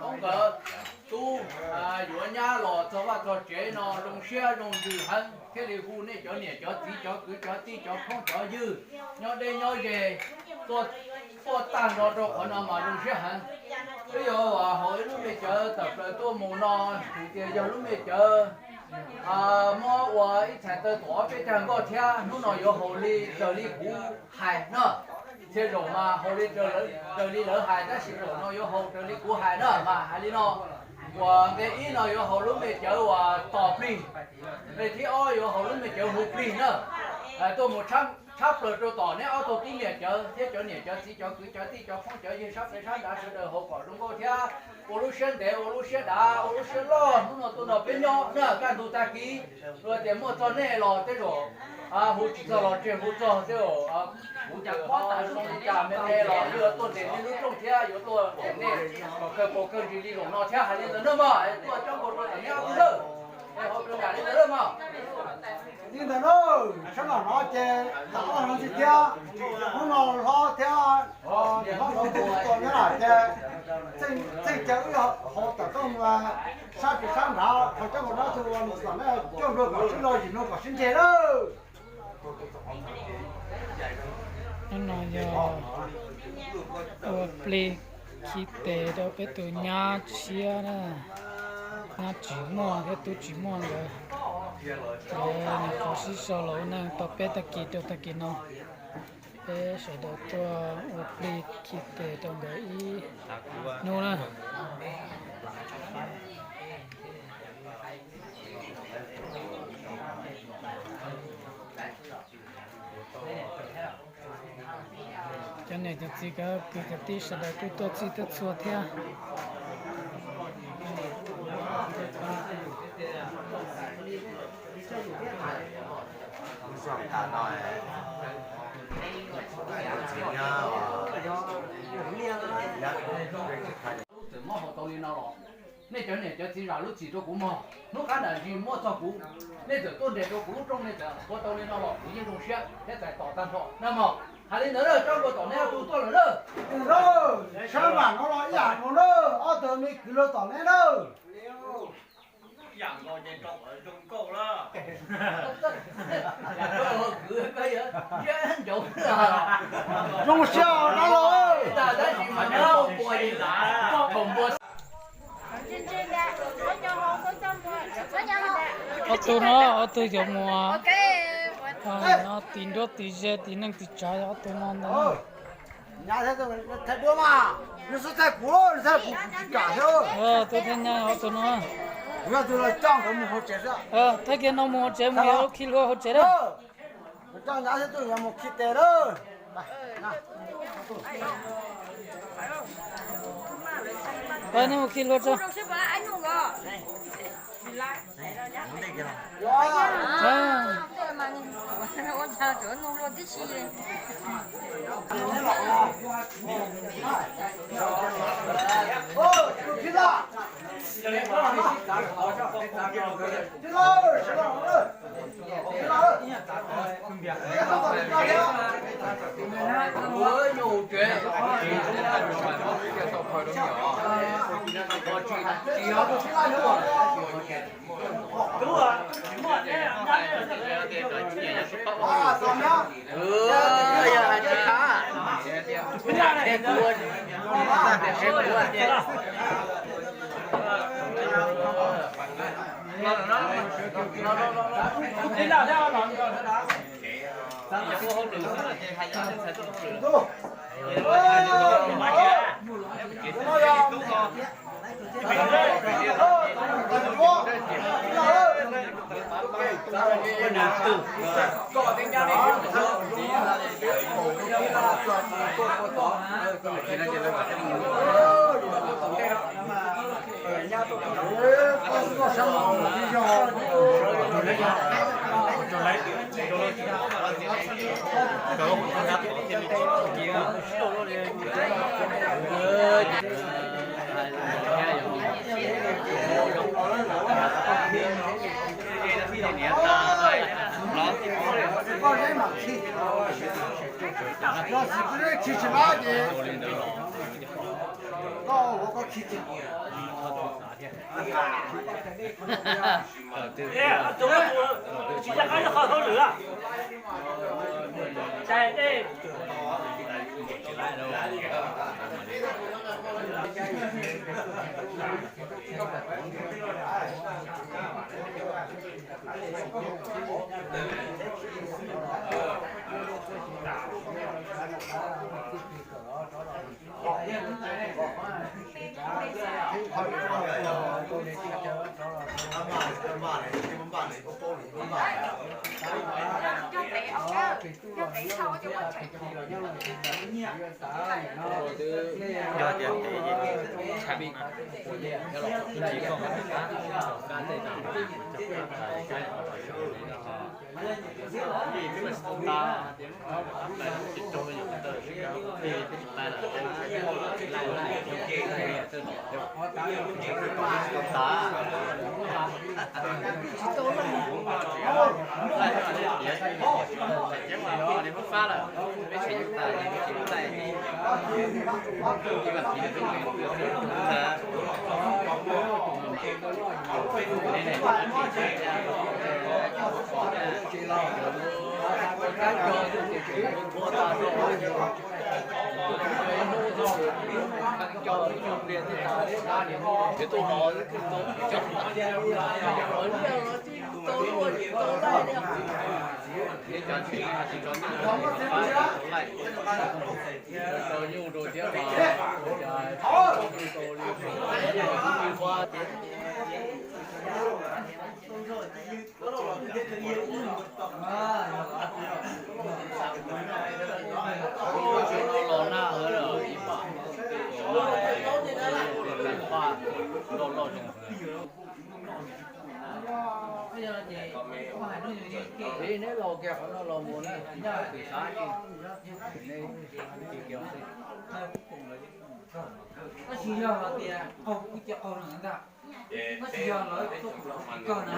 Tub nkawd tub yuav nyab los txog vaj txog tsev no zoo siab zoo ntsws heev thiaj li hu nej cov niam cov txiv cov kwv cov tij cov phooj cov ywg nyob deb nyob ze tuaj tag nrho rau qhov no mas zoo siab heev. Twb yog haus ib lub me cawv tawm plaws tuaj mus no, kuv tias yog lub me cawv muab ua ib txhais taw tuam ob peb cag nkoj thiab hnub no yuav haus li raws li kuv hais na. Thiaj zaum mas haus li raws li lawv hais tab sis zaum no yuav haus raws li kuv hais na mas hais li no. Uas nqe ib no yuav haus lub me cawv uas tos plig, nqe thib ob yuav haus lub me cawv hu plig na. Tuaj mus tshab plaws rau tom neb ob tug tub niam cawv thiab cov niam cov txiv cov kwv cov tij cov phooj cov ywg sab pem sab nrad sawv daws haus kom zoo nkauj thiab ua lub siab ntev ua lub siab dav ua lub siab loj hnub no tuaj nrog peb nyob na kaj ntug tag kis. Luag tias muaj txog nej los tej zaum hu tsis txog los tseg hu txog tej zaum kuv cam pob tas zoo li cas me me los yuav tuaj ntes nej lub rooj thiab yuav tuaj ntes nej kom kawg paus kawg ntsis li zaum no thiab hais li ntawd na mog. Tuaj coob nkaus rau tom neb ob tug lawm, haus raws nram li ntawd na mog. Li ntawd na, sab nram no ces tag ob hov ntxiv thiab, hnub no hlob thiab niam hlob no tus tus nyob lawm ces txheej caw wb haus tawm tuaj mus sab pem sab nrad, haus coob nkaus no tus ua nws tom nej coj nplua kom sib lo yim no kom sib ntseg lawm. Hnub no yog ua plig khi tes rau peb tus nyab tshiab na, nyab tsis muaj thiab tub tsis muaj nkawd, nkawd nyuam qhuav sib sau los ua neej tau peb tag kis rau tag kis no. Peb sawv daws tuaj ua plig khi tes rau nkawd ib hnub na. Cov niam cov txiv cov kwv cov tij sawv daws kuj tuaj txhij tuaj txhua thiab. Lub txim muab hau tau li no los, nej cov niam cov txiv zam lub txim rau kuv mog. Hnub qab ntam ntsis muab txog kuv, nej txawm tuaj nres rau kuv lub rooj nej txawm ua tau li no los kuv yeej zoo siab thiab txais tos tag nrho na mog. Hais li ntawd na, coj nkaus tom neb ob tug tuaj lawm na. Sab nram no los ib yam nkaus na, ob tug me kwv los tom neb na. Zoo siab dab laug. Ob tug no, ob tug yuav mus no, tis nruab tis ze tis neej tis tsav, ob tug no ntag. Thaij duab mas, nws xub thaij kuv, nws thaij kuv kuv tsis kam thiab. Thaij nyab ob tug no. Kuv yog tus los coj nkawd mus hauv tsev xwb. Thaij kiag no mus hauv tsev, mus yuav lub khi hlua hauv tsev na. Coj nyab thiab tus yuav mus khi tes lawm. Nej mus khi hlua tso. Koj ua koj khi tsis. Tsis yog qab yog qhov hauj lwm a. Cais dej. Yog tias ntev ces tsis koj. Neb laus kiag qhov no los mus na, tab sis yog hais tias qaug kuj cia qaug no ntag. Tab sis yog lawv tuaj kawg na.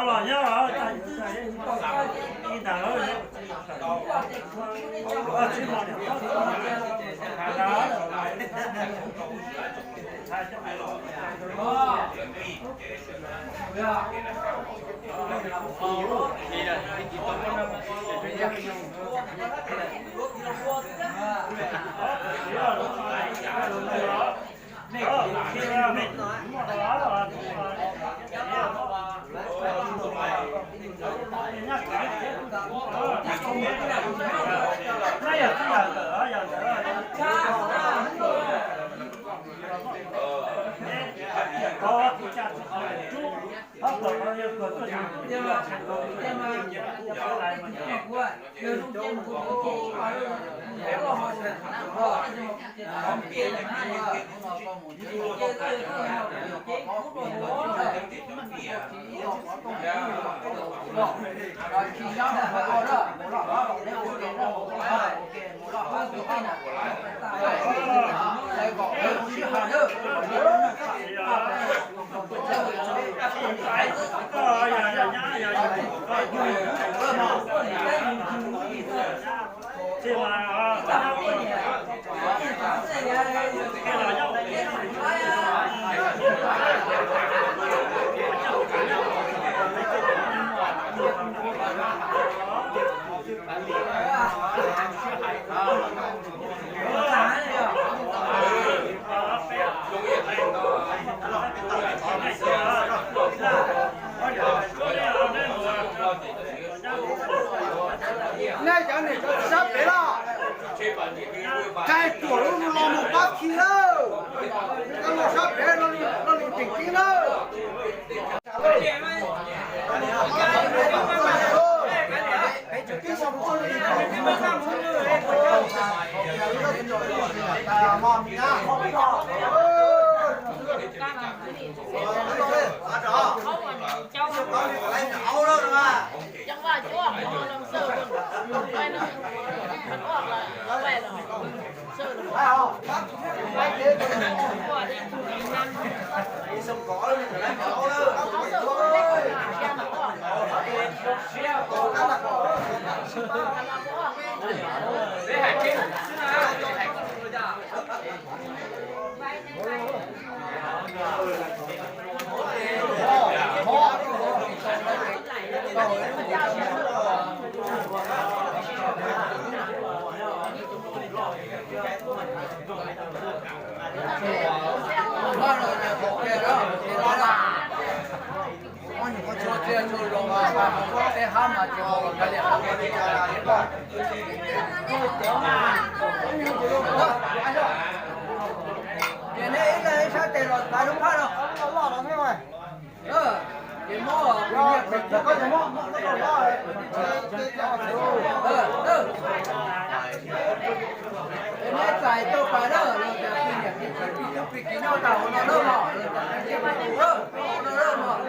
Los nyob ntawd. Nej cov niam cov txiv sab pem los, txais tuam los mus pab khi lawm. Koj los sab pem los lus tseem ceeb lawm. Ces nej ib leeg ib sab tes los xav lub phaj no. Ces muab, ces neb txais tau pas na, los tias pis niam pis txiv pis tub pis kiv nyob tau hauv no na mog, los tias pis tub pis kiv nyob tau hauv no na mog.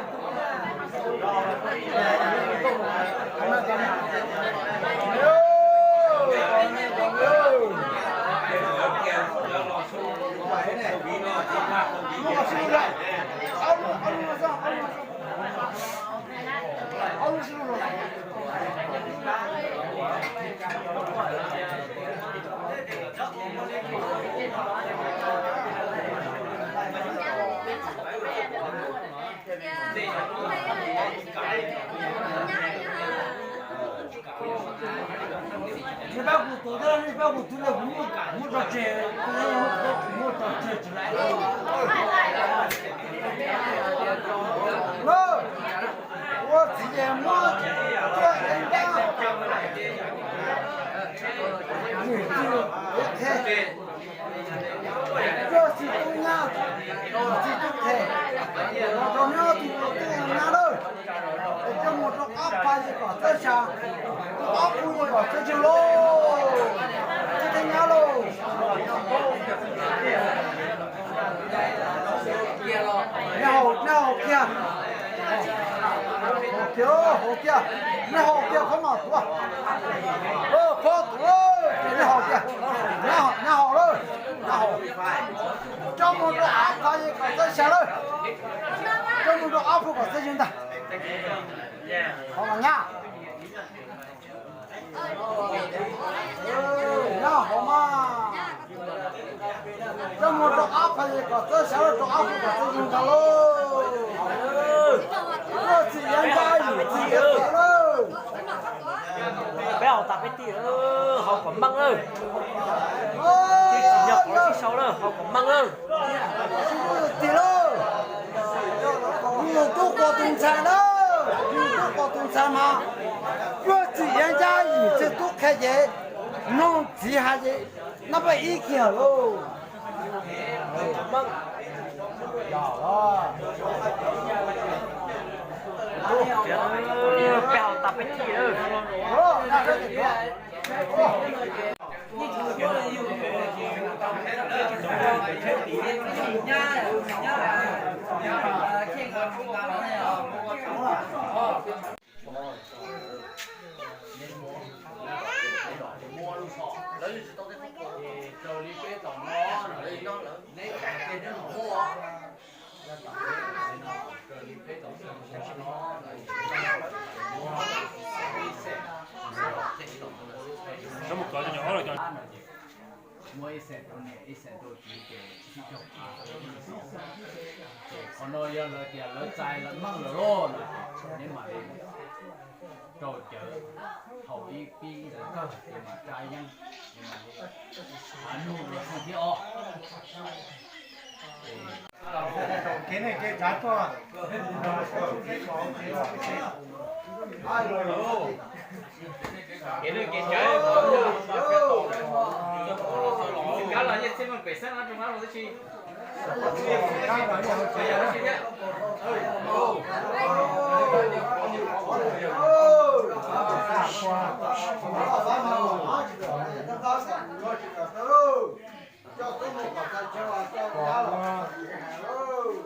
Nej pab kuv tus, nej pab kuv tus, kuv muab tso tseg, kuv muab tso tseg tsis lais. Ua txiv es muab tuaj ev ntab, nws tsis qhia, tuaj tsis tub nyab, tsis tub qhe, los rau neb ob tug tub nyab lawm. Es coj mus rau ob phav yim kom txawj xya, rau ob phav yim kom txawj xya lauj. Tub thiab nyab lauj. Nej haus, nej haus kiag. Haus kiag, haus kiag. Nej haus kiag qhov mam tuav. Qhov tuav, ces nej haus kiag. Nyab haus lawm, nyab haus. Coj mus rau ob phav yim kom txawj xya lawm. Coj mus rau ob phav kom txawj xya ntag. Haus mas nyab. Nyab haus mas. Coj mus rau ob phav yim kom txawj xya lawm, rau ob phav kom txawj xya ntag lauj. Tuaj txim yav ncaj yim txim yav txiv lawm. Peb haus tas peb tij, haus kom meej lawm. Tij tsis nyob qhov sib sau lawm, haus kom meej lawm. Tij lawm, yus tub quas tus ntxhais na, yus tub quas tus ntxhais mas, tuaj txim yav ncaj yim txawj tub qhe ces, mloog txiv hais ces, nab paj ib kiag lauj. Peb haus tas peb tij lawm. Muab ib xees rau niam, ib xees rau txiv ces sib cog phav. Ces qhov no yog lawv tias lawv txais lawv meej lawm lauj no ces neb mam li rau cawv haus ib pib ntawd kawg ces mam tsa yeeb, ces mam li nug los xwb thiab os. Kev neej kev tsav tuaj. Kev neej kev tsav, kab los yeej txhiaj meej pem xeeb no rau qab los twb tsis.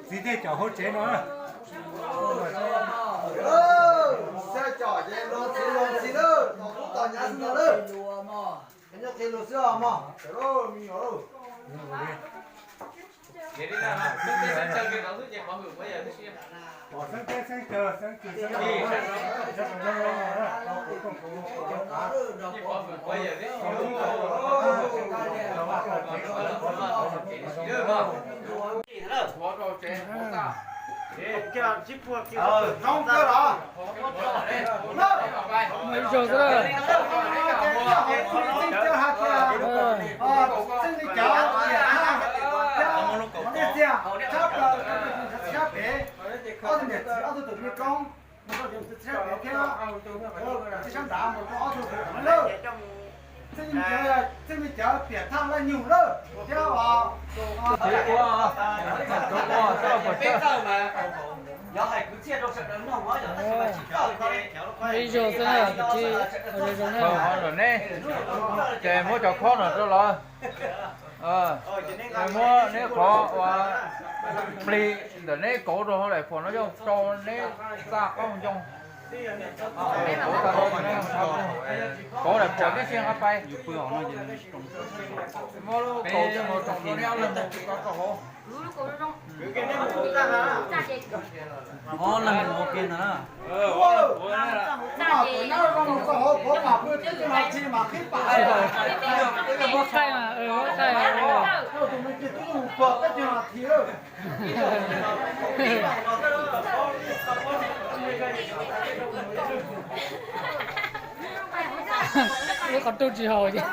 Txiv tej cov hauv tsev no, xya cov ces luag txiv luag txiv lawm, tos tub tos nyab xwb no lawm. Nyob qhia luag xwb os mog, me nyuam lauj. Ib zaug xwb na, kwv tij, ua zoo zoo na. Neb, ces muab cov khob no rau lawv. Muab neb qhov uas plig ntawm neb kauv rau hauv daim phom no coj tso neb txaj qaub ncaug. Kauv daim phom tib si nqa pais. Muab lub kauv coj mus tso rau neb ob leeg mus tso rau hauv. Muab qaij mas, muab qaij. Ib qhov rooj tsis haum ces.